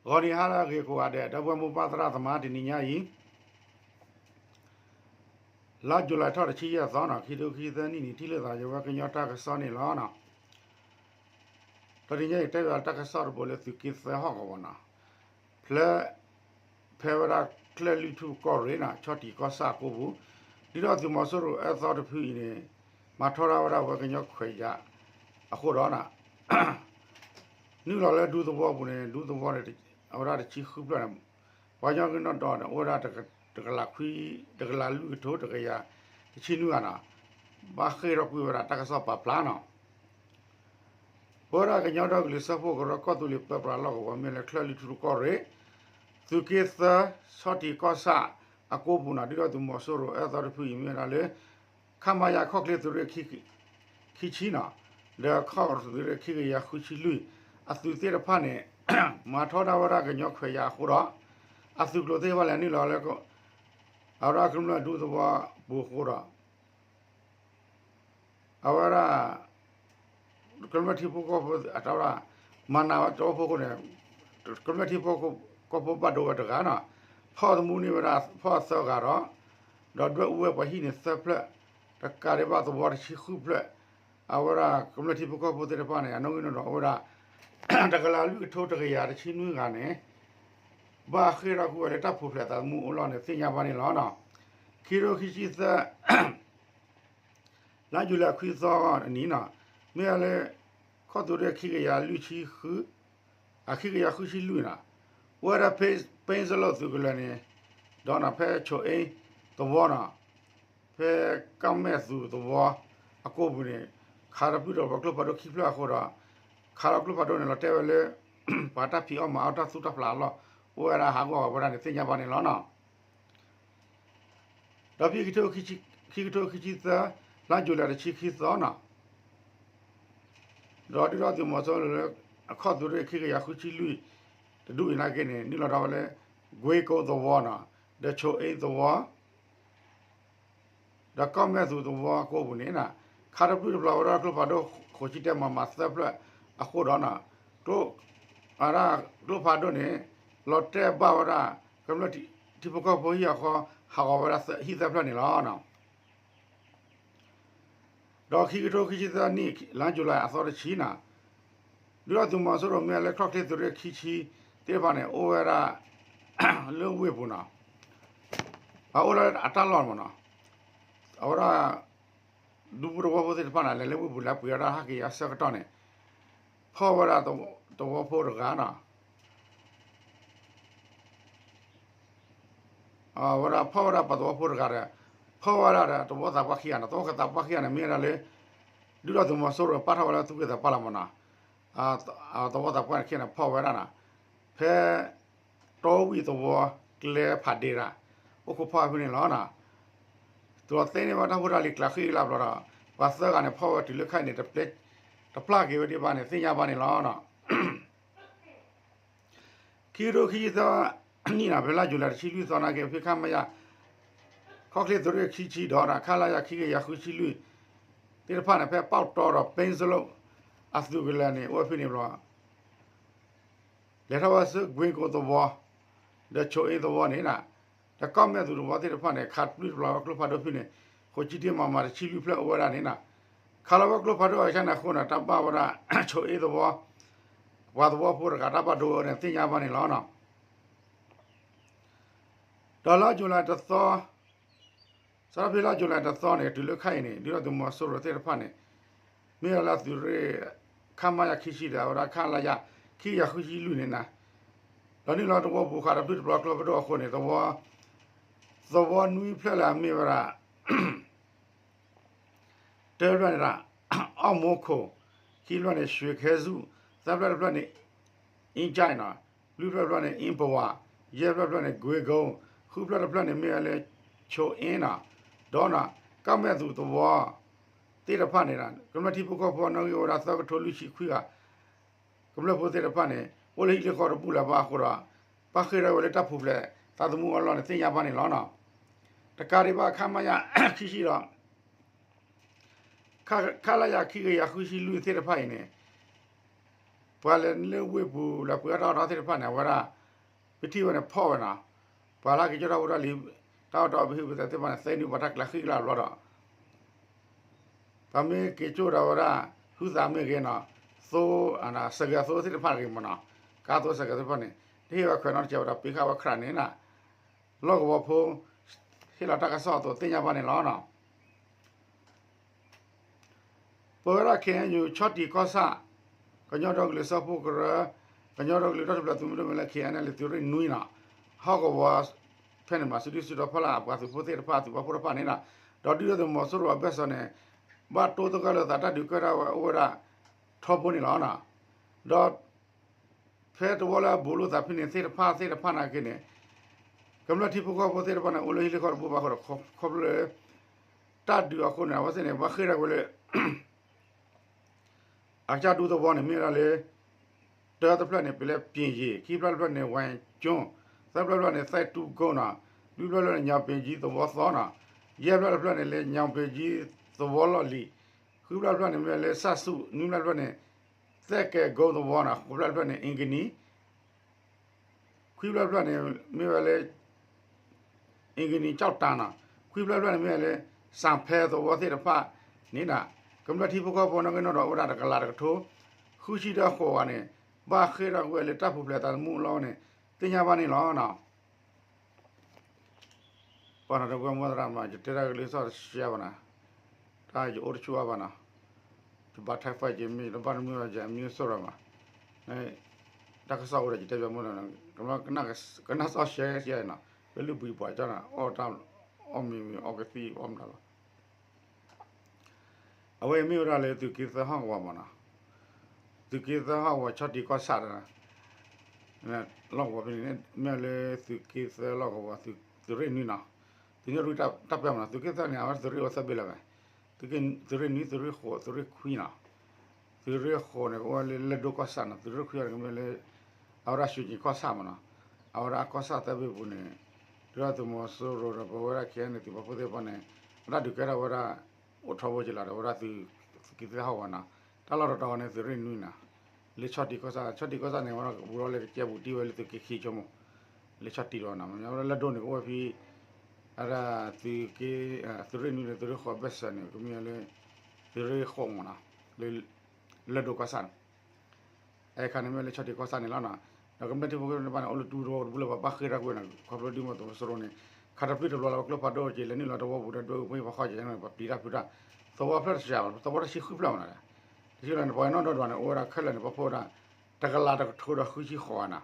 ဂီၤနံၤဟါလၢအဂ့ၤကိးဂၤဒဲး ဒီပုၢ်ဝဲၢ်မိၢ်ပၢ်သရၣ်သမါ တနံၤညါအံၤ လါယူၤလံထီၣ်တဆံယဲၢ်သီနီၤ ခံထိခံဆံသၢနံၣ်န့ၣ် ထံၣ်လိာ်သးယဝဲကညီတၢ်ကစီၣ်န့ၣ်လီၤ. တနံၤညါအံၤ တဲဘၣ်တၢ်ကစီၣ်တဘိလၢသုးက့သၢဟီၣ်ကဝီၤနီၤ ဖဲ ဖဲဝဲဒၣ်ချၢၣ်လွံၢ်ထူၣ်ကီၢ်ရ့ၣ်နီၤ ဆီၣ်တံၢ်ကီၢ်ဆၣ်အကိပူၤ ဒုၣ်ဒါသုးမီၤစိရိၤအၢသီတဖုအံၤန့ၣ် မၤထီဒါဝဲဒၣ်ဝဲကညီခွဲးယာ်အဃိဒီး နုာ်လီၤလၢဒူသဝီပူၤန့ၣ် ဒူသဝီန့ၣ် အဝဲဒၣ်တဆံဃုဖျၢၣ်န့ၣ် ပှၤကညီကလုာ်နီၢ်ဒီးန့ၣ် အိၣ်ဝဲဒၣ် တကလးခွံ တကလးလွံၢ်ကထိတကယၤတဆံနွံဂၤနီၤ ဘၣ်ဃ့ၢ်ထီၣ်ကွံာ်ဝဲဒၣ်တၢ်ကစီၣ်ပာ်ဖျါနီၤ ပဝဲဒၣ်ကညီဒီကလုာ်စၢဖှိၣ်ကရၢကီၢ်သူလ့ၤပၢပြးလီၢ်ကဝီၤ မ့ၢ်လၢချၢၣ်လွံၢ်ထူၣ်ကီၢ်ရ့ၣ် သုးက့သၢ ဆီၣ်တံၢ်ကီၢ်ဆၣ်အကိပူၤနီၤ ဒုၣ်ဒါသုးမီၤစိရိၤအၢသီတဖုအံၤ မ့ၢ်ဝဲဒၣ်လၢ ခမရ ခီၣ်ချ့သုးရ့ၣ် ခံဆံနီၤ ဒီးခီၣ်သုးရ့ၣ် ခံကယၤဃုဆံလွံၢ် အသုးသ့ၣ်တဖၣ်န့ၣ် မၤထီဒါဝဲဒၣ်ကညီခွဲးယာ်အဃိဒီး အသုးကျိၤသ့ၣ်တဖၣ်လဲၤနုာ်လီၤလၢ အဝဲဒၣ်ကမျၢၢ်ဒူသဝီပူၤအဃိဒီး အဝဲဒၣ် ကမျၢၢ်ထံဖိကီၢ်ဖိအတၢ်ဝဲဒၣ် မၤနးဝဲတဝီဖိအဃိန့ၣ် ကမျၢၢ်ထံဖိကီၢ်ဖိဘၣ်ဒိဝဲတဂၤနီၤ ဖီၣ်သမူန့ၢ်ဝဲဒၣ်ဖီၣ်သၢဂၤဒီး ဒီးဒွဲၣ်အူဝဲပှၤဟံၣ်န့ၣ်သၢဖျၢၣ် တကးဒံးဘၣ်သဝီတဆံဃုဖျၢၣ် အဝဲဒၣ်ကမျၢၢ်ထံဖိကီၢ်ဖိသ့ၣ်တဖၣ်န့ၣ် အနီၣ်ဂံၢ်နီၣ်ဒွးအိၣ်ဝဲဒၣ် တကလးလွံၢ်ကထိတကယၤတဆံနွံဂၤန့ၣ် ဘၣ်ဃ့ၢ်ထီၣ်ကွံာ်ဝဲလၢတၢ်ပူၤဖျဲးသးသမူအလီၢ်န့ၣ် သ့ၣ်ညါဘၣ်န့ၣ်လီၤ. ခံကထိခံဆံသၢ လါယူၤလံခွံသီအနံၤနီၤ မ့ၢ်ဝဲလၢ ခီၣ်သုးရ့ၣ်ခံကယၤလွံၢ်ဆံဃု အခံကယၤဃုဆံလွံၢ်နီၤ အိၣ်ဝဲဒၣ်ဖဲ ပ့စလိၣ်သုးကလၢၤန့ၣ် ဒီးနီၤဖဲဆိၣ်အ့သဝီနီၤ ဖဲကီၢ်မဲၣ်သူးသဝီအကိပူၤန့ၣ် ခးဒီးပျုၢ်ဒီးပှၤကျိဖးဒိၣ်ခံဖျၢၣ်အဃိဒီး ခးဒီးကျိဖးဒိၣ်န့ၣ် လီၤတဲာ်ဝဲလၢ ပှၤတၢ်ဖံးအီၣ်မၤအီၣ်တၢ်သူၣ်တၢ်ဖျးအလီၢ် အိၣ်ဝဲဒၣ်ဟးဂီၤဝဲဒၣ်န့ၣ် သ့ၣ်ညါဘၣ်န့ၣ်လီၤနီၤ. ဒီးဖဲခံကထိခံဆံသၢ လါယူၤလံတဆံခံသီနီၤ ဒီးဒုၣ်ဒါသုးမီၤစိရိၤလၢ အခီၣ်သုးရ့ၣ်ခံကယၤဃုဆံလွံၢ် တဒူၣ်အံၤနာ်က့န့ၣ် နုာ်လီၤဒီးဝဲလၢ ကွ့ကိသဝီနီၤ ဒီးဆိၣ်အ့သဝီ ဒီးကီၢ်မဲၣ်သူးသဝီအကိပူၤန့ၣ် ခးတပျုၢ်တပျီၤဝဲဒၣ်ကျိဖးဒိၣ် ဃိးဆံတၢ မမ သၢဖျၢၣ်အဃိဒီး ကျိဖးဒိၣ်န့ၣ် လီၤတဲာ်ဘၣ်ဝဲဒၣ် ကမျၢၢ်ထံဖိကီၢ်ဖိဟံၣ်အဃီ ဟးဂီၤဝဲဒၣ်ဟံၣ်သၢဖျၢၣ်န့ၣ်လီၤ. ဒီးခံကထိခံဆံသၢနံၣ် လါယူၤလံအသီတဆံနီၤ ဒုၣ်ဒါသုးမီၤစိရိၤမ့ၢ်လၢခီၣ်ချ့သုးရ့ၣ်ခံဆံသ့ၣ်တဖၣ်န့ၣ် အိၣ်ဝဲဒၣ် လၢဝ့ၢ်ပူၤနီၤ အအိၣ်လၢအတၢ်လီၢ်မးနီၤ အဝဲဒၣ် ဒူဖိသဝီဖိသ့ၣ်တဖၣ်န့ၣ် လဲၤလၢဝ့ၢ်ပူၤလၢအပှ့ၤအီၣ်တၢ်ဟးက့ၤအဆၢကတီၢ်န့ၣ် ဖီၣ်ဝဲဒၣ်သဝီဖိတဂၤနီၤ ဝဲဒၣ်ဖီၣ်ဝဲဒၣ်ပှၤသဝီဖိတဂၤဒီး ဖီၣ်ဝဲဒၣ်ဒီးသဝီသးပှၢ်ခံဂၤန့ၣ် သဝီသးပှၢ်ခံဂၤန့ၣ် မ့ၢ်ဝဲဒၣ်လၢ ဒုၣ်ဒါသုးမီၤစိရိၤပာ်ထီၣ်ဝဲလၢသူၣ်က့သးပှၢ်လီၤမးနီၤ သဝီသးပှၢ်ခံဂၤန့ၣ် ဖီၣ်ဝဲဒၣ်နီၤ ဖဲ တီဝံၣ်သဝီကျဲဖးဒ့ဒၣ် အိၣ်ခိးဖီၣ်ဖဲန့ၣ်လီၤ. တုၤလီၤသ့န့ၢ်ဝဲတၢ်ဖိတၢ်လံၤကျးဃံလၤဘျီဒီး ပှၤသၢဂၤန့ၣ် ဖီၣ်ဝဲတုၤလၢခဲအံၤန့ၣ် တပျၢ်က့ၤဝဲဒံးဘၣ်န့ၣ် သ့ၣ်ညါဘၣ်န့ၣ်လီၤ. ခံကထိခံဆံသၢနံၣ်နီၤ ဖဲလါယူၤလံတဆံလွံၢ်သီနာ်က့ ဖဲခမရ ခီၣ်ချ့သုးရ့ၣ်ခံဆံဒီး ခလရ ခံကယၤဃုဆံလွံၢ်သ့ၣ်တဖၣ်န့ၣ် ဖဲပီၣ်တီဒီးပ့စလိၣ်အသုးကလၢၤန့ၣ် အိၣ်ဝဲဖဲန့ၣ်ဘျီ လဲၤထီၣ်ဝဲဆူကွ့ကိသဝီ ဒီးဆိၣ်အ့သဝီန့ၣ် ဒီးကီၢ်မဲၣ်သူးသဝီသ့ၣ်တဖၣ်န့ၣ် ခးတပျုၢ်တပျီၤဝဲကျိဖးဒိၣ်ဖဲန့ၣ် ဃိးဆံတၢ မမ တဆံလွံၢ်ဖျၢၣ်အိၣ်ဝဲဒၣ်န့ၣ် ခးလီၤဝဲကျိဖးဒိၣ်အဆၢန့ၣ်အဃိန့ၣ် တၢ်ဘၣ်ဝဲဒၣ် ဆိၣ်အ့သဝီ ပှၤသဝီဖိတဂၤတၢ်ဘၣ်ဒိဝဲန့ၣ် သ့ၣ်ညါဘၣ်န့ၣ်လီၤ. ဒီးလါယူၤလံတသီ စးထီၣ်ဖဲလါယူၤလံတသီန့ၣ် တုၤလၢခဲအံၤန့ၣ် ဒုၣ်ဒါသုးမီၤစိရိၤသ့ၣ်တဖၣ်န့ၣ် မ့ၢ်ဝဲလၢသုးရ့ၣ် ခမရ ခံဆံဒီး အဝဲဒၣ် ခလရ ခံကယၤဃုဆံလွံၢ်န့ၣ်နီၤ ဒီးနုာ်လီၤသဝီပူၤခးတပျုၢ်တပျီၤကျိဖးဒိၣ်အဃိန့ၣ် သဝီနွံဖျၢၣ်လၢအမ့ၢ်ဝဲဒၣ် တၢဖျၢၣ်န့ၣ်ဒီး အီၣ်မိခိၣ်, ခံဖျၢၣ်န့ၣ် ရွှေခဲစု, သၢဖျၢၣ်တဖျၢၣ်န့ၣ် အင်းကျိုင်နီၤ, လွံၢ်ဖျၢၣ်တဖျၢၣ်န့ၣ် အင်းပဝါ, ယဲၢ်ဖျၢၣ်တဖျၢၣ်န့ၣ် ကွ့ကိ, ဃုဖျၢၣ်တဖျၢၣ်န့ၣ် မ့ၢ်ဝဲလၢ ဆိၣ်အ့နီၤ, ဒီးနီၤ ကီၢ်မဲၣ်သူးသဝီသ့ၣ်တဖၣ်န့ၣ်ဒီး ကမျၢၢ်ထံဖိကီၢ်ဖိအနီၣ်ဂံၢ်အိၣ်ဝဲဒၣ်သၢကထိလွံၢ်ဆံခွံဂၤ ကမျၢၢ်ဖိသ့ၣ်တဖၣ်န့ၣ် အိၣ်လၢဟံၣ်လၢဃီတဘူၣ်လၢၤဘၣ်အဃိဒီး ဘၣ်ဃ့ၢ်ထီၣ်ဝဲလၢတၢ်ပူၤဖျဲးသးသမူအလီၢ်န့ၣ် သ့ၣ်ညါဘၣ်န့ၣ်လီၤ. တကးဒံးဘၣ် ခမရ ခံဆံဒီး ခလရ ခံကယၤဃုဆံလွံၢ်သ့ၣ်တဖၣ်အံၤန့ၣ် ပှၤလဲၤလၢဝ့ၢ်ပူၤ လၢပှ့ၤအီၣ်တၢ်အီၣ်တၢ်သ့ၣ်တဖၣ်န့ၣ် အဝဲဒၣ် ပထံၣ်ဝဲန့ၣ်ဖီၣ်ဝဲနီၤ, ပှၤလၢက့ၤကၠီၣ်တၢ်ဖိတၢ်လံၤ တၢ်အီၣ်တၢ်အီပဟံၣ်ပသးသ့ၣ်တဖၣ်န့ၣ် သဲနုာ်ပှၤတၢ်ကျးဃံကျးဘျီဒီး ပှၤမ့ၢ်က့ၤကၠိၣ်ဒီးဝဲဒၣ် ဟုသးမ့ၢ်ဂ့ၤနီၤ, သိ စဲးကဲးအသိသ့ၣ်တဖၣ်ဂ့ၤမ့ၢ်နီၤ, ကါသိစဲးကဲးသ့ၣ်တဖၣ်န့ၣ် တဟ့ၣ်ဝဲခွဲးနီတစဲးဝဲဒီး ပ့ၤဃာ်ဝဲခရးန့ၣ်နီၤ, လီၢ်ကဝီၤဖိ ဟ့ၣ်လီၤတၢ်ကစီၣ်အသိးသ့ၣ်ညါဘၣ်န့ၣ်လီၤ. ပဝဲဒၣ် ခ့ၣ်အဲၣ်ယူၣ် ဆီၣ်တံၢ်ကီၢ်ဆၣ် ကညီဒီကလုာ်စၢဖှိၣ်ကရၢ, ကညီဒီကလုာ်တၢ်ထူၣ်ဖျဲးသုးမုၢ်ဒိၣ်မ့ၢ်လၢ ခ့ၣ်အဲၣ်ယူၣ် သုးရ့ၣ်နွံနီၤ, ဟီၣ်ကဝီၤဖဲန့ၣ်မး စုဒုၣ်စုတီၤဖီလာ်အပှၤသုးဖိသ့ၣ်တဖၣ် သုးပာ်ဖှိၣ်တဖၣ်န့ၣ်နီၤ, ဒီးဒုၣ်ဒါသုးမီၤစိရိၤအဘၢၣ်စၢၤန့ၣ် ဘၣ်တိသဂၢၢ်လိာ်သးတၢ်ဒုးကဲထီၣ်ဝဲအိၣ်ဝဲဒၣ်ထီဘိန့ၣ်လီၤ. ဒီး ဖဲတဝီလၢအဘူးလိာ်သးဖဲန့ၣ်သ့ၣ်တဖၣ်သ့ၣ်တဖၣ်နာ်က့န့ၣ် ကမျၢၢ်ထံဖိကီၢ်ဖိသ့ၣ်တဖၣ်န့ၣ် အိၣ်လၢဟံၣ်လၢဃီတဘိဘၣ်ဃိဒီး ခီဖျိလၢ တၢ်ဒုးအဃိန့ၣ် အဝဲသ့ၣ်န့ၣ် ဘၣ်ဃ့ၢ်ထီၣ်ကွံာ်လၢ အကစၢ်ဒူသဝီန့ၣ် မ့ၢ်ဝဲဒၣ်လၢ တၢတဖျၢၣ်န့ၣ် ပလဲပ့ၢ်ယ့ၢ်, ခံဖျၢၣ်တဖျၢၣ်န့ၣ် ဝဲကၠိ, သၢဖျၢၣ်တဖျၢၣ်န့ၣ် သဲတူကိနီၤ, လွံၢ်ဖျၢၣ်တဖျၢၣ်န့ၣ် ညောင်ပင်ကြီးသဝီသီနီၤ, ယဲၢ်ဖျၢၣ်တဖျၢၣ်န့ၣ် လၢညောင်ပင်ကြီးသဝီလီၢ်လံၤ, ဃုဖျၢၣ်တဖျၢၣ်န့ၣ် မ့ၢ်ဝဲလၢစၢ်ဆူၣ်, နွံဖျၢၣ်တဖျၢၣ်န့ၣ် သဲကဲးကိသဝီနီၤ, ဃိးဖျၢၣ်တဖျၢၣ်န့ၣ် အ့ကနံၤ ခွံဖျၢၣ်တဖျၢၣ်န့ၣ် မ့ၢ်ဝဲလၢ အ့ကနံၤကၠီၣ်တၢ်နီၤ, ခွံဖျၢၣ်တဖျၢၣ်န့ၣ် မ့ၢ်ဝဲလၢ စၣ်ဖဲသဝီသ့ၣ်တဖၣ်န့ၣ်ဒီး ကမျၢၢ်ထံဖိကီၢ်ဖိနီၢ်က့နီၢ်ဒီး အိၣ်ဝဲဒၣ်တကလးတကထိ ဃုဆံဒီးဃိးဂၤန့ၣ် ဘၣ်ဃ့ၢ်ထီၣ်ကွံာ်ဝဲလၢတၢ်ပူၤဖျဲးသးသမူအလီၢ်န့ၣ် သ့ၣ်ညါဘၣ်န့ၣ်လီၤ. ပှၤနီၤတဝဲမီၢ်သရၣ်မး ယတဲတၢ်ကလုၢ်စီၣ်တရှဲဘၣ်နီၤ, တၢ်ယအိၣ်တဆူၣ်အါဘၣ်နီၤ, ယဘၣ်ထဲဖဲယမ့ၢ်တဘၣ်တမုာ်ဘၣ်ယမ့ၢ်စိၣ်ရၣ်မး, တၢ်ကစီၣ်အိၣ်ဒီးယတဲပျီမ့ၢ်နီၤ, ကနၣ်စီဆှဲဆှဲနီၤ, ပလုၢ်ဘှံးပှၤကၢ်နီၤ အီၣ်တၢ် အီၣ်မ့ၤမ့ၤအီကသံၣ်အီၣ်မတၤလီၤ. အဝဲအံၤမ့ၢ်ဝဲဒၣ်လၢသုးက့သၢဟီၣ်ကဝီၤမးနီၤ, သုးက့သၢဟီၣ်ကဝီၤ ဆီၣ်တံၢ်ကီၢ်ဆၣ်ဒီး လီၢ်ကဝီၤဖဲန့ၣ် မ့ၢ်လၢသုးက့သၢလီၢ်ကဝီၤ သုးရ့ၣ်နွံနီၤ, သုးရ့ၣ်နွံတၢ်ပၢမးနီၤ, သုးက့သၢန့ၣ် အဝဲသုးရ့ၣ်အိၣ်သၢဘ့ၣ်လၢၤဝဲ, သုးရ့ၣ်နွံ သုးရ့ၣ်ဃိး သုးရ့ၣ်ခွံနီၤ, သုးရ့ၣ်ဃိးန့ၣ် ကအိၣ်ဝဲလၢလၢၢ်ဒိၣ်ကီၢ်ဆၣ်နီၤ, သုးရ့ၣ်ခွံန့ၣ် ကမ့ၢ်လၢ အဝဲဒၣ်ရွှ့ၣ်ကျင်ကီၢ်ဆၣ်မးနီၤ, အဝဲဒၣ်ကီၢ်ဆၣ်သၢဘ့ၣ်ပူၤန့ၣ် ဒုၣ်ဒါသုးမီၤစိရိၤဒီး ပဝဲဒၣ် ခ့ၣ်အဲၣ်ယူၣ် သုးပာ်ဖှိၣ်သ့ၣ်တဖၣ်န့ၣ် အတၢ်ဒုးကဲထီၣ်ဝဲဒၣ် အိၣ်ထီဘိက့ၤလီၤဒီး ဝဲဒၣ်သုးက့သၢဟီၣ်ကဝီၤနီၤ, တၢ်လီၢ်တတီၤန့ၣ် သုးရ့ၣ်နွံနီၤ, လၢဆီၣ်တံၢ်ကီၢ်ဆၣ်, ဆီၣ်တံၢ်ကီၢ်ဆၣ်န့ၣ် ဝဲဒၣ်ကဘူးထီၣ်လၢကစဲဘူးတံၢ်ဝဲလၢသုးက့ခံဆိကမိၣ်, လၢဆီၣ်တံၢ်လီၤနီၤ, မ့ၢ်ဝဲဒၣ်လၢၢ်ဒိၣ်န့ၣ် ကအိၣ်ဝဲဖဲ အဝဲဒၣ်သုးက့ သုးရ့ၣ်နွံဒီး သုးရ့ၣ်ဃိးဘၢၣ်စၢၤန့ၣ် ကမ့ၢ်ဝဲလၢ သုးရ့ၣ်ဃိးမးနီၤ, လၢ လၢၢ်ဒိၣ်ကီၢ်ဆၣ်န့ၣ် အခါန့ၣ်မ့ၢ်လၢဆီၣ်တံၢ်ကီၢ်ဆၣ်န့ၣ်လီၤနီၤ, ဒီးကမျၢၢ်ထံဖိကီၢ်ဖိတဖၣ်န့ၣ် အိၣ်လၢတူၢ်တဝီတဘိလၢၤဘၣ် ဘၣ်ဃ့ၢ်ထီၣ်ကွံာ်နီၤ, ခီဖျိဒုၣ်ဒါသုးမီၤစိရိၤန့ၣ် ခးတပျုၢ်တဘျီလီၤ ပကျိဖးဒိၣ်က့ၤ လဲၤနုာ်လီၤတဝီပူၤဒီး ဒွဲၣ်အူဖှိၣ်ဖးဃီက့ၤန့ၣ် ပှၤပျံၤတၢ်ဖုးတၢ်, သဝီဖျၢၣ်တစှၤဘၣ် သဝီတဆံဃုဖျၢၣ်မးနီၤ, တဆံဃုဖျၢၣ်န့ၣ် ပှၤနီၢ်ဒီဒွးန့ၣ် အိၣ်ဝဲဒၣ်ခဲလၢာ်န့ၣ် ပာ်ဖှိၣ်ဝဲဒၣ် တကလးတကထိဒီးဃုဆံဃိးဂၤနီၤ,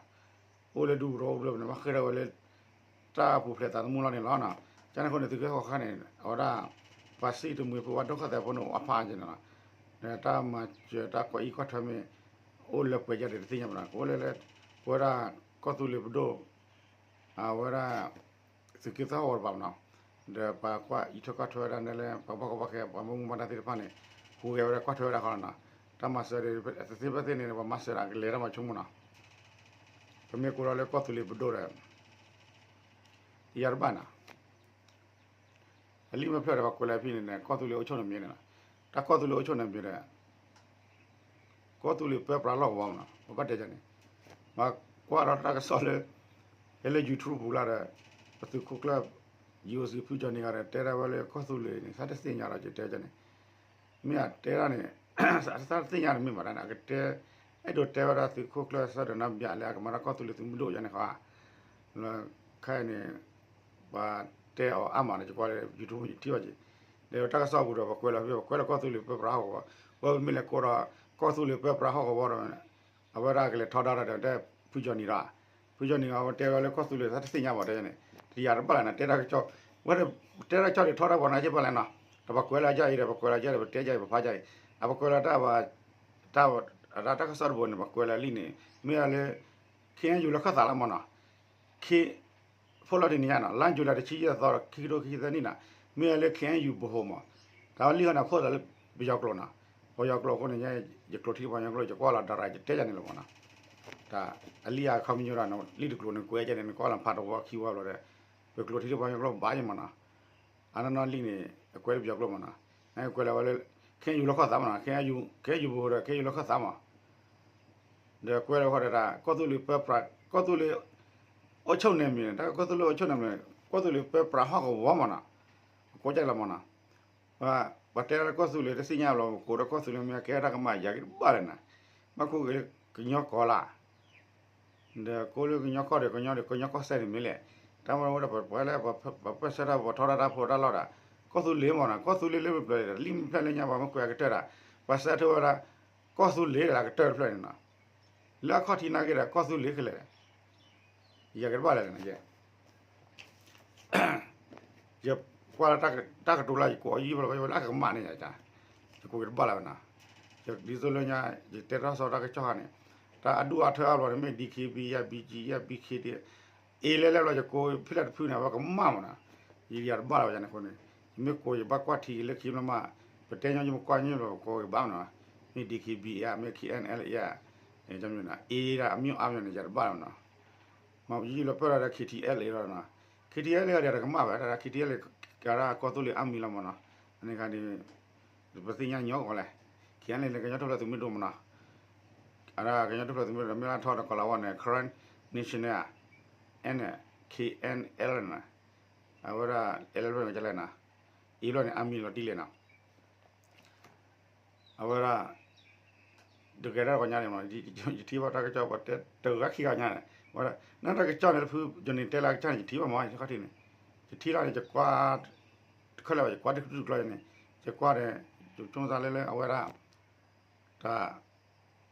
အိၣ်လၢဒူပူၤတဝီပူၤလၢၤန့ၣ် ဘၣ်ဃ့ၢ်ထီၣ်ဝဲလၢ တၢ်ပူၤဖျဲးသးသမူလီၤန့ၣ်လီၤနီၤ, ကန့ၣ်အဃိန့ၣ် သုးက့ဃိးခါန့ၣ် အဝဲဒၣ် ပှၤစံၣ်တမှံၤဖိ ပှၤဒိၣ်ခီၣ်သဲးဖိန့ၣ် အိၣ်အဖးက့ၤန့ၣ်လီၤ, ဒီးတၢ်မၤစၢၤတၢ်ကွၢ်အံၣ်ကွၢ်ထွဲမ့ၢ် အိၣ်လၢပှဲၤယါဒံးတသ့ၣ်ညါဘၣ်နီၤ, ကအိၣ်လၢလၢ ပဝဲဒၣ်ကီၢ်သူလ့ၤပဒိၣ် အဝဲဒၣ် သုးက့သၢဟီၣ်ကဝီၤတပၤမးနီၤ, ဒီးပှၤကွၢ်အံးထွဲကွၢ်ထွဲဝဲဒၣ်န့ၣ်လၢ ပှၤဘၣ်ကီဘၣ်ခဲ ပှၤမူမူဘၣ်ဒါသ့ၣ်တဖၣ်န့ၣ် ဟူးဂဲၤဝဲဒၣ်ကွၢ်ထွဲဝဲဒၣ်ဃီလီၤနီၤ, တၢ်မၤစၢၤဒီး သ့ၣ်သ့ၣ်ဖဲသ့ၣ်န့ၣ် ပှၤမၤစၢၤဒၣ်ကလဲၤတၢ်မၤဆိကမိၣ်နီၤ, ပမ့ၢ်ကိးလီၤလၢကီၢ်သူလ့ၤပဒိၣ်ဒီး ယၤတဘၣ်နီၤ အလံာ်မ့ၢ်ဖျၢၣ်ဒီး ပှၤကွဲးလီၤဖဲန့ၣ်န့ၣ် ကီၢ်သူလ့ၤအိၣ်ဆိၣ်န့ၣ်မ့ၢ်န့ၣ်လီၤ, တၢ်ကီၢ်သူလ့ၤအိၣ်ဆိၣ်န့ၣ်မ့ၢ်ဒီး ကီၢ်သူလ့ၤပၢပြးလီၢ်ကဝီၤမးနီၤ, ပဘၣ်တဲန့ၣ် မၤကွၢ်ဒီးတၢ်ကစီၣ်လၢ ဟဲလၢ YouTube ပူၤလၢဒီး ပသုးခိၣ်ကျၢၢ် ယိၤစံဖုကၠီနံၤဂၤဒီး တဲဒၣ်ဝဲလၢကီၢ်သူလ့ၤန့ၣ် သးတသ့ၣ်ညါဒီး ယတဲန့ၣ် မ့ၢ်အတဲဒၣ်န့ၣ် သးတသ့ၣ်ညါန့ၣ်မ့ၢ်ဘၣ်ဒၣ်န့ၣ် အကတဲ အဲၣ်ဒိးတဲဝဲဒၣ်သုးခိၣ်ကျၢၢ်စီၤဒၢနါဘျါလၢအကမၤတၢ်ကီၢ်သူလ့ၤသုးမုၢ်ဒိၣ်ယါန့ၣ်ဃီ ခဲအံၤန့ၣ် ပှၤတဲအီၤအါမးန့ၣ် ယကွၢ်လၢ YouTube ထံၣ်ဘၣ်က့ၤ ဒီးတၢ်ကစီၣ်ပူၤဒီး ပကွဲးလီၤဖဲ ပကွဲးလီၤကီၢ်သူလ့ၤပၢပြးဟီၣ်ကဝီၤ ပမ့ၢ်လဲၤကိးဒီး ကီၢ်သူလ့ၤပၢပြးဟီၣ်ကဝီၤဒီး အဝဲဒၣ်ကလဲၤထီဒါဒီး တဲဖုကၠီနံၤဒီး ဖုကၠီနံၤအဝဲတဲဝဲလၢကီၢ်သူလ့ၤ သးတသ့ၣ်ညါဘၣ်တဲန့ၣ် တယၤတဘၣ်လဲၣ်န့ၣ် တဲတၢ်ကစီၣ် ဝဲတဲတၢ်ကစီၣ်ဒ်ထီဒါပှၤနၤက့ဘၣ်လဲၣ်နီၤ ဒီးပကွဲးလီၤယါအံၤဒီး ပကွဲးလီၤယါဒီး ပတဲယါအံၤ ပဖးယါအံၤ အပကွဲးလီၤတၢ်ဘၣ် တၢ် တၢ်ကစီၣ်တဘိန့ၣ် ပကွဲးလီၤလံန့ၣ် မ့ၢ်လၢ ခ့ၣ်အဲၣ်ယူၣ်လၢခၢၣ်သးလီၤမးနီၤ ခ့ ဖိလီၤတနံၤညါနီၤ လါယူၤလံတဆံယဲၢ်သီဒီး ခံကထိခံဆံသၢနံၣ်နီၤ မ့ၢ်လၢ ခ့ၣ်အဲၣ်ယူၣ် ပဟိၣ်မး တၢ်ဝဲလံဃီန့ၣ် ဖိသးလၢပယီၤကျိာ်နီၤ ပယီၤကျိာ်အဃိန့ၣ် ယကျိာ်ထံတပှၤကညီကျိာ် ယကွၢ်လီၤ ဒါရၤ ယတဲယါန့ၣ်လီၤမးနီၤ တၢ်အလံအါခီပညီဒီး လံတကျိာ်န့ၣ် ကွဲးယါန့ၣ် နကွၢ်လီၤ ဖးတဝီခံဝီဘျီဒီး ပကျိာ်ထံတပှၤကညီကျိာ်ဘၣ်ယါမးနီၤ အနီၢ်နီၢ်လံန့ၣ် အကွဲးလၢပယီၤကျိာ်မးနီၤ နကွဲးလၢဝဲလၢ ခ့ၣ်အဲၣ်ယူၣ်လၢခၢၣ်သးမးနီၤ ခ့ၣ်အဲၣ်ယူၣ် ခ့ၣ်အဲၣ်ယူၣ် ပဟိၣ်ဒီး ခ့ၣ်အဲၣ်ယူၣ်လၢခၢၣ်သးမး ဒီးကွဲးလၢဃီဒီး ကီၢ်သူလ့ၤပၢပြး ကီၢ်သူလ့ၤ အိၣ်ဆိၣ်န့ၢ်မံၤန့ၣ် တၢ်ကီၢ်သူလ့ၤအိၣ်ဆိၣ်န့ၢ်မံၤန့ၣ် ကီၢ်သူလ့ၤပၢပြးဟီၣ်ကဝီၤမ့ၢ်နီၤ, ကကိးကၠဲးလီၤမ့ၢ်နီၤ, ပှၤတဲလၢကီၢ်သူလ့ၤတသ့ၣ်ညါဘၣ်လီၤ ပကိးဒီးကီၢ်သူလ့ၤမ့ၢ်ကဲတၢ်ကမၣ်ယၤက့ၤတဘၣ်လၢၤနၤ, ဘၣ်ခိၣ်က့ၤလၢကညီကီၢ်လၢ ဒီးကိးလၢကညီကီၢ်ဒီး ကညီဒီး ကညီကီၢ်စဲၣ်န့ၣ်မ့ၢ်လဲၣ်, တၢ်မ့ၢ်ဝဲဒၣ်ပှၤလၢ ပှၤပၢၢ်ဆၢတၢ် ပှၤထီတၢ်တၢ်ဖိတၢ်လီၢ်ဒီး ကီၢ်သူလ့ၤမ့ၢ်နီၤ, ကီၢ်သူလ့ၤလၢပျၢၤဒီး လံာ်မ့ၢ်ဖျၢၣ်လၢညါ ပှၤမ့ၢ်ကွဲးအကတၢၢ်ဒီး ပှၤဆၢထၢၣ်ဝဲဒၣ် ကီၢ်သူလ့ၤဒီးအကတၢၢ်တဖျၢၣ်န့ၣ်နီၤ, လၢအခီၣ်ထံးနာ်က့ဒီး ကီၢ်သူလ့ၤခဲလၢာ် ယကတဘၣ်လဲၣ်န့ၣ် ယကွၢ်လၢတၢ်ကတိၤလၢယကိးအယံၤဘၣ်လီၤ လၢအကမၣ်န့ၣ်ယ ယကိးက့ၤတဘၣ်လၢၤဘၣ်နီၤ, ယဒ်သိးလၢညါ ယတဲထီၣ်စီတၢ်ကစီၣ်ခါန့ၣ် တၢ်အဒူၣ်အထၢအါဘျီန့ၣ် မ့ၢ် D K B ယါ B G ယါ B K D အ့လဲၣ်လဲၣ်ဘျီ ယကိးဖဲလဲၣ်တဖုန့ၣ် အဝဲကမၣ်မ့ၢ်နီၤ, ယယၤတဘၣ်လၢၤဘၣ်ယၤန့ၣ်အဃိန့ၣ် ယမ့ၢ်ကိးယဘၣ်ကွၢ်ထံလၢခံမ့ၢ်မး, ပတဲညီယမ့ၢ်ကွၢ်ညီဘျီ ပကိးက့ၤဘၣ်မ့ၢ်နီၤ, မ့ၢ် D K B ယါ မ့ၢ် K N L ယါ အ့ဒၣ်အမ့ၢ်အါမ့ၢ်န့ၣ် ယၤတဘၣ်လၢၤဘၣ်နီၤ, မ့ၢ်ယံာ်လီၤပၢၢ်လီၤဒီး K T L အ့လီၤနီၤ, K T L အ့ဒီးတကမၣ်ဘၣ် တၢ် K T L ကရၢကီၢ်သူလ့ၤအါမံၤလီၤမ့ၢ်နီၤ, အန့ၣ်ခါန့ၣ် ပသ့ၣ်ညါညီကီးလဲၣ်, K N L န့ၣ် ကညီတဖျၢၣ်သုးမုၢ်ဒိၣ်မ့ၢ်နီၤ, အဒၣ်ကညီတဖျၢၣ်သုးမုၢ်ဒိၣ် မ့ၢ်လၢထီၣ်ဒီးကီၤလၤဝါန့ၣ် Karen National န့ၣ် K N L န့ၣ်, အဝဲဒၣ် အ့လီၤန့ၣ်ကလဲၣ်နီၤ, အ့လီၤန့ၣ် အါမံၤလီၤတံၢ်လဲၣ်နီၤ အဝဲဒၣ် တဂဲၤတၢ်တဂီၤညါန့ၣ်မ့ၢ် ယထံၣ်ဘၣ်တၢ်ကစီၣ်ပှၤတဲတဂၤခံဂၤညါန့ၣ် ဝဲဒၣ် နတၢ်ကစီၣ်န့ၣ်တဖု ယန့ၣ်တဲလၢအကစၢ်န့ၣ် ယထံၣ်ဘၣ်မ့ၢ် ယခီၣ်ထံးန့ၣ် ယထံၣ်လီၤန့ၣ် ယကွၢ် တခၢၣ်လၢၤဘၣ် ယကွၢ်ဒ်ကျီန့ၣ် ယကွၢ်ဒီး ယဆိကမိၣ်သးလၢလၢအဝဲဒၣ် တၢ်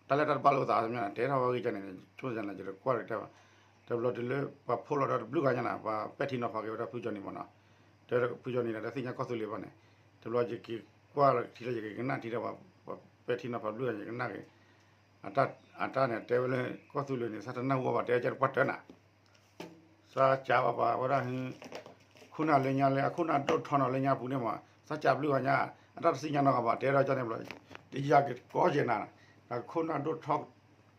တၢ်လၢတၢ်တဘၣ်လိာ်သးမ့ၢ် တဲထီၣ်ဝဲဂ့ၤကန့ၣ် ဆိကမိၣ်သးန့ၣ် ယတကွၢ်တတဲဘၣ် တဘျီတုၤလၢ ပှၤဖီၣ်လီၤဒီးတဘျုးဂၤညါန့ၣ် ပှၤပဲာ်ထံနီၤဖးက့ၤဝဲဒၣ်ဖုကၠီနံၤမ့ၢ်နီၤ တဲဖုကၠီနံၤဒီး တသ့ၣ်ညါကီၢ်သူလ့ၤဘၣ်န့ၣ် တဘျီယက့ၤကွၢ်ထံလၢယက့ၤကနၣ်ထံဒီး ပှၤပဲာ်ထံနီၤဖးဘျုးဂၤယကနၣ်က့ၤ အတၢ်န့ၣ် တဲဝဲလၢ ကီၢ်သူလ့ၤန့ၣ် သးတနၢ်ဟူဘၣ် တဲကဲတပှၢ်တၢၢ်နၤ သးစံးဘၣ်ပှၤဝဲဒၣ် ခိၣ်နၢ်လၢညါလၢ အခိၣ်နၢ်ဒိၣ်ထီနီၤလၢညါပူၤန့ၣ်မး သးစံးဘျုးဂၤညါ အတၢ်တသ့ၣ်ညါနီတဂၤဘၣ် တဲဒီးကန့ၣ်ဘျီ တယၤကကိးကဲနၤ တၢ်ခိၣ်နၢ်ဒိၣ်ထီ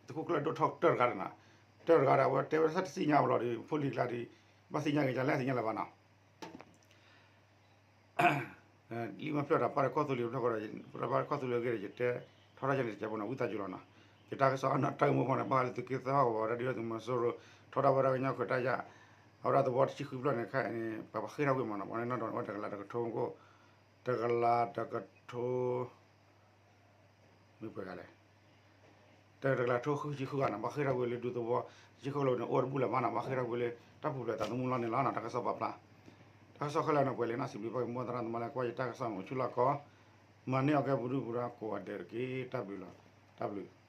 သုးခိၣ်ကျၢၢ်ဒိၣ်ထီတၢၢ်တဂၤန့ၣ် တၢၢ်တဂၤဒီး အဝဲတဲဝဲဒၣ်သးတသ့ၣ်ညါဘၣ်လီၤဒီး ဖိလံၤကျါဒီး ဘၣ်သ့ၣ်ညါက့ၤ ကလဲၣ်သ့ၣ်ညါလၢၤဘၣ်နီၤ လံာ်မ့ၢ်ဖျၢၣ်တၢ်ပာ်ဒီးကီၢ်သူလ့ၤဖျၢၣ်ဃီဒီး ပတၢ်ပာ်ကီၢ်သူလ့ၤအဂ့ၢ်ဒီး ယတဲထီၣ်တၢ်ယန့ၣ် တကဲးဖိန့ၣ် ဝံသးစူၤလီၤနီၤ ယတၢ်ကစီၣ်အနီၢ်တၢ်မူဖိန့ၣ် ဘၣ်ဃးလၢသုးက့သၢဟီၣ်ကဝီၤ တၢ်ဒုးသုးမီၤစိရိၤ ထီဒါဝဲဒၣ်ကညီခွဲးတၢ်ယာ် အဝဲဒၣ်သဝီတဆံဃုဖျၢၣ်န့ၣ် ခဲအံၤန့ၣ် ပှၤပှၤဃ့ၢ်ထီၣ်ကွံာ်မ့ၢ်နီၤ ပှၤန့ၣ်နီၢ်ဒီးဝဲတကလးတကထိမကိၣ် တကလးတကထိ မ့ၢ်ပှဲၤဂၤလဲၣ် တကလးတကထိဃုဆံဃုဂၤန့ၣ် ဘၣ်ဃ့ၢ်ထီၣ်ကွံာ်လၢဒူသဝီ ဆံဃုလၢန့ၣ် အိၣ်တဘူၣ်လၢၤဘၣ်နီၤ ဘၣ်ဃ့ၢ်ထီၣ်ကွံာ်လၢတၢ်ပူၤဖျဲးသးသမူလီၤန့ၣ်လီၤနီၤ တၢ်ကစီၣ်ပာ်ဖျါ တၢ်ကစီၣ်ခဲလၢာ်န့ၣ် ပှဲၤလံနီၤ စံးဘျုးဘၣ်က့ၤမိၢ်သရၣ်သမါလၢကွၢ်ယတၢ်ကစီၣ်မုာ်ဆူၣ်လီၢ်ကီ မၤန့ၢ်အီၤကဲပူၤဒုပူၤဒီးကိးဂၤဒဲးတက့ၢ် တၢ်ဘျုးလီၤ တၢ်ဘျုး